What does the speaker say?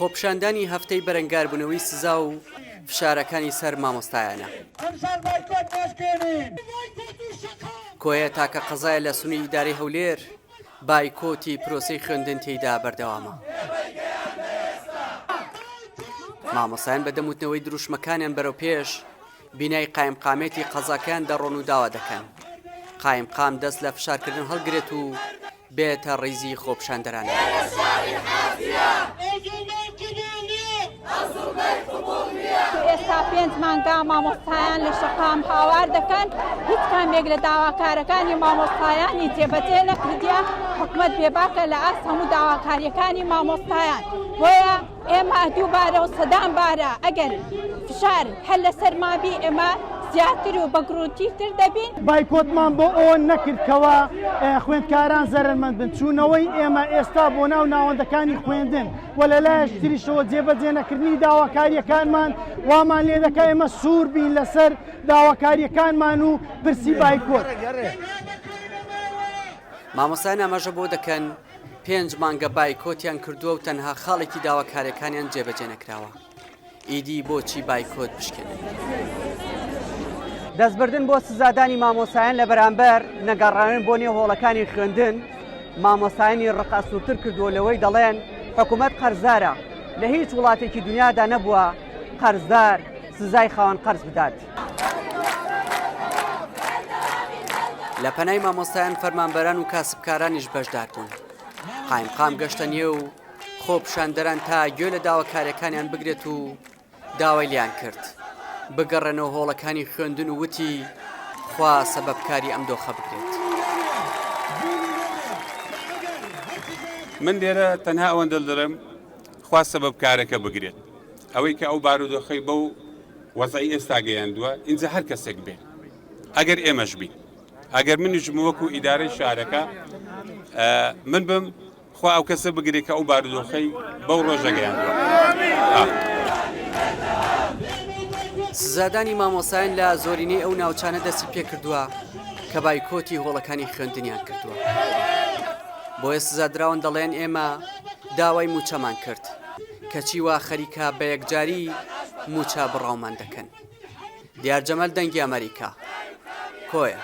خۆپیشاندانی هەفتەی بەرەنگاربوونەوەی سزا و فشارەکانی سەر مامۆستایانە. کۆیە تاکە قەزایە لە سنووری ئیدارەی هەولێر بایکۆتی پرۆسەی خوێندن تێیدا بەردەوامە. مامۆستایان بە دەم وتنەوەی دروشمەکانیان بەرەو پێش بینای قایمقامێتی قەزاکەیان دەڕۆن و داوا دەکەن قایمقام دەست لە فشارکردن هەڵگرێت و بێتە ڕیزی خۆپیشاندەرانەوە. ئێستا پێنج مانگە مامۆستایان لە شەقام هاوار دەکەن هیچ کامێک لە داواکارەکانی مامۆستایانی جێبەجێ نەکردیە حکومت بێباکە لە ئاست هەموو داواکاریەکانی مامۆستایان بۆیە ئێمە دووبارە و سەدان بارە ئەگەر فشار هەر لەسەرمان بی ئێمە زیاتر و بەگڕوتیتر دەبین. بایکۆتمان بۆ ئەوە نەکرد کەوا خوێندکاران زەرەرمەند بن، چوونەوەی ئێمە ئێستا بۆ ناو ناوەندەکانی خوێندن و لە لایەکی تریشەوە جێبەجێ نەکردنی داواکارییەکانمان وامان لێ دەکا ئێمە سوور بین لەسەر داواکارییەکانمان و پرسی بایکۆت. مامۆستایان ئاماژە بەوە دەکەن، پێنج مانگە بایکۆتیان کردووە و تەنها خاڵێکی داواکاریەکانیان جێبەجێ نەکراوە ئیدی بۆچی بایکۆت بشکێنن؟ دەستبردن بۆ سزادانی مامۆستایان لە بەرامبەر نەگەڕاوێن بۆ نێو هۆڵەکانی خوێندن مامۆستایانی ڕق ئەسوورتر کردووە لەوەی دەڵێن حکوومەت قەرزارە لە هیچ وڵاتێکی دنیادا نەبووە قەرزدار سزای خاوەن قەرز بدات. لە پەنای مامۆستایان فەرمانبەران و کاسبکارانیش بەشدار بوون. قایمقام گەشتە نێو خۆپیشاندەران تا گوێ لە داواکاریەکانیان بگرێت و داوای لیان کرد بگەڕێنەوە هۆڵەکانی خوێندن و وتی خوا سەبەبکاری ئەم دۆخە بگرێت. من لێرە تەنها ئەوەندە دەڵێم خوا سەبەبکارەکە بگرێت ئەوەی کە ئەو بارودۆخەی بەو وەزعی ئێستا گەیاندووە ئینجا هەر کەسێک بێ ئەگەر ئێمەش بین ئەگەر منیش وەکو ئیدارەی شارەکە من بم خوا ئەو کەسە بگرێ کە ئەو بارودۆخەی بەو ڕۆژە گەیاندووە. سزادانی مامۆستایان لە زۆرینەی ئەو ناوچانە دەستی پێکردووە کە بایکۆتی هۆڵەکانی خوێندنیان کردووە. بۆیە سزادراوان دەڵێن ئێمە داوای مووچەمان کرد کەچی وا خەریکە بە یەکجاری مووچە بڕاومان دەکەن. دیار جەمال دەنگی ئەمەریکا، کۆیە.